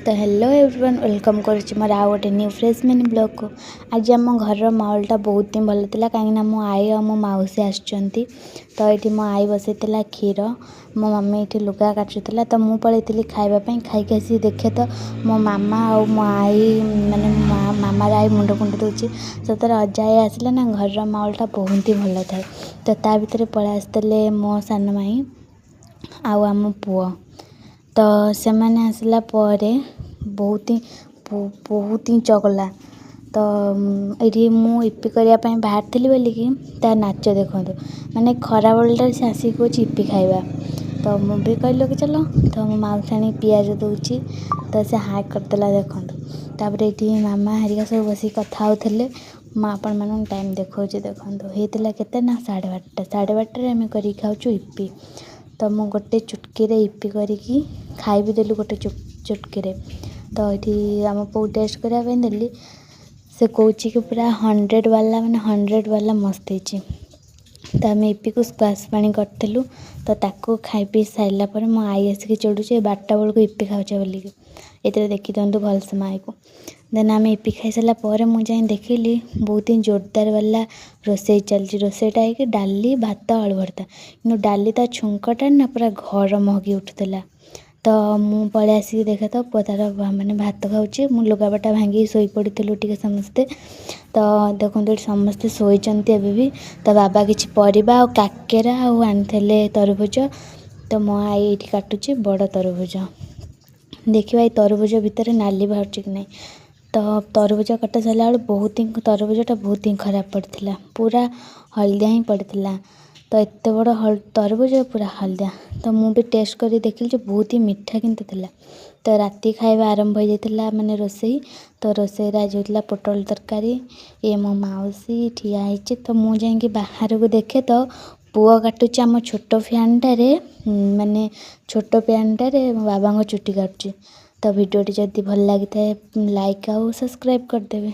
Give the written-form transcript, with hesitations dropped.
ତ hello everyone, welcome କରୁଛି ମୋର ଆଉ ଗୋଟେ ନ୍ୟୁ ଫ୍ରେଶ୍ ମିନି ବ୍ଲଗ୍କୁ। ଆଜି ଆମ ଘରର ମାହୋଲଟା ବହୁତ ହିଁ ଭଲ ଥିଲା, କାହିଁକିନା ମୋ ଆଈ ଆଉ ମୋ ମାଉସୀ ଆସିଛନ୍ତି। ତ ଏଇଠି ମୋ ଆଈ ବସେଇଥିଲା କ୍ଷୀର, ମୋ ମମି ଏଇଠି ଲୁଗା କାଚୁଥିଲା। ତ ମୁଁ ପଳେଇଥିଲି ଖାଇବା ପାଇଁ। ଖାଇକି ଆସିକି ଦେଖେ ତ ମୋ ମାମା ଆଉ ମୋ ଆଈ, ମାନେ ମାମାର ଆଈ ମୁଣ୍ଡ କୁଣ୍ଡେଇ ଦେଉଛି। ସେତେବେଳେ ଅଜା ଆଈ ଆସିଲେ ନା, ଘରର ମାହୋଲଟା ବହୁତ ହିଁ ଭଲ ଥାଏ। ତ ତା ଭିତରେ ପଳେଇ ଆସିଥିଲେ ମୋ ସାନ ମାଇଁ ଆଉ ଆମ ପୁଅ। ତ ସେମାନେ ଆସିଲା ପରେ ବହୁତ ହିଁ ବହୁତ ହିଁ ଚଗଲା। ତ ଏଇଠି ମୁଁ ଇପି କରିବା ପାଇଁ ବାହାରିଥିଲି ବୋଲିକି ତା ନାଚ ଦେଖନ୍ତୁ। ମାନେ ଖରାବେଳଟାରେ ସେ ଆସିକି କହୁଛି ଇପି ଖାଇବା। ତ ମୁଁ ବି କହିଲି କି ଚାଲ। ତ ମୋ ମାଉସୀ ଆଣି ପିଆଜ ଦେଉଛି, ତ ସେ ହାଇ କରିଦେଲା ଦେଖନ୍ତୁ। ତାପରେ ଏଇଠି ମାମା ହେରିକା ସବୁ ବସିକି କଥା ହେଉଥିଲେ। ମୁଁ ଆପଣମାନଙ୍କୁ ଟାଇମ୍ ଦେଖାଉଛି ଦେଖନ୍ତୁ। ହେଇଥିଲା କେତେ ନା 12:30। 12:30ରେ ଆମେ କରିକି ଖାଉଛୁ ଇପି। ତ ମୁଁ ଗୋଟେ ଚୁଟକିରେ ଇପି କରିକି ଖାଇ ବି ଦେଲୁ ଗୋଟେ ଚୁଟକିରେ। ତ ଏଇଠି ଆମ ପୁଅ ଟେଷ୍ଟ କରିବା ପାଇଁ ଦେଲି, ସେ କହୁଛି କି ପୁରା 100 ବାଲା, ମାନେ 100 ବାଲା ମସ୍ତ ହେଇଛି। ତ ଆମେ ଇପିକୁ ସ୍କ୍ୱାସ୍ ପାଣି କରିଥିଲୁ। ତ ତାକୁ ଖାଇ ପିଇ ସାରିଲା ପରେ ମୋ ଆଈ ଆସିକି ଚିଡ଼ୁଛି, 12ଟା ବେଳକୁ ଇପି ଖାଉଛ ବୋଲିକି। ଏଥିରେ ଦେଖିଦିଅନ୍ତୁ ଭଲସେ ମୋ ଆଈକୁ। ଦେନ୍ ଆମେ ଇପି ଖାଇସାରିଲା ପରେ ମୁଁ ଯାଇ ଦେଖିଲି ବହୁତ ହିଁ ଜୋରଦାର ବାଲା ରୋଷେଇ ଚାଲିଛି। ରୋଷେଇଟା ହେଇକି ଡାଲି, ଭାତ, ଆଳୁ ଭର୍ତ୍ତା। କିନ୍ତୁ ଡାଲି ତା ଛୁଙ୍କଟା ନା ପୁରା ଘର ମହକି ଉଠୁଥିଲା। ତ ମୁଁ ପଳେଇ ଆସିକି ଦେଖେ ତ ପୁଅ ତାର ମାନେ ଭାତ ଖାଉଛି। ମୁଁ ଲୁଗାପଟା ଭାଙ୍ଗିକି ଶୋଇପଡ଼ିଥିଲୁ ଟିକେ ସମସ୍ତେ। ତ ଦେଖନ୍ତୁ, ଏଠି ସମସ୍ତେ ଶୋଇଛନ୍ତି ଏବେ ବି। ତ ବାବା କିଛି ପରିବା ଆଉ କାକେରା ଆଉ ଆଣିଥିଲେ ତରଭୁଜ। ତ ମୋ ଆଈ ଏଇଠି କାଟୁଛି ବଡ଼ ତରଭୁଜ। ଦେଖିବା ଏଇ ତରଭୁଜ ଭିତରେ ନାଲି ବାହାରୁଛି କି ନାହିଁ। ତ ତରଭୁଜ କଟା ସାରିଲା ବେଳକୁ ବହୁତ ହିଁ ତରଭୁଜଟା ବହୁତ ହିଁ ଖରାପ ପଡ଼ିଥିଲା, ପୁରା ହଳଦିଆ ହିଁ ପଡ଼ିଥିଲା। ତ ଏତେ ବଡ଼ ତରଭୁଜ ପୁରା ହଳଦିଆ। ତ ମୁଁ ବି ଟେଷ୍ଟ କରି ଦେଖିଲି ଯେ ବହୁତ ହିଁ ମିଠା କିନ୍ତୁ ଥିଲା। ତ ରାତି ଖାଇବା ଆରମ୍ଭ ହୋଇଯାଇଥିଲା, ମାନେ ରୋଷେଇ। ତ ରୋଷେଇରେ ଆଜି ହେଉଥିଲା ପୋଟଳ ତରକାରୀ। ଇଏ ମୋ ମାଉସୀ ଠିଆ ହେଇଛି। ତ ମୁଁ ଯାଇକି ବାହାରକୁ ଦେଖେ ତ ପୁଅ କାଟୁଛି ଆମ ଛୋଟ ଫ୍ୟାନ୍ଟାରେ, ମାନେ ଛୋଟ ଫ୍ୟାନ୍ଟାରେ ମୋ ବାବାଙ୍କ ଚୁଟି କାଟୁଛି। ତ ଭିଡ଼ିଓଟି ଯଦି ଭଲ ଲାଗିଥାଏ, ଲାଇକ୍ ଆଉ ସବସ୍କ୍ରାଇବ୍ କରିଦେବେ।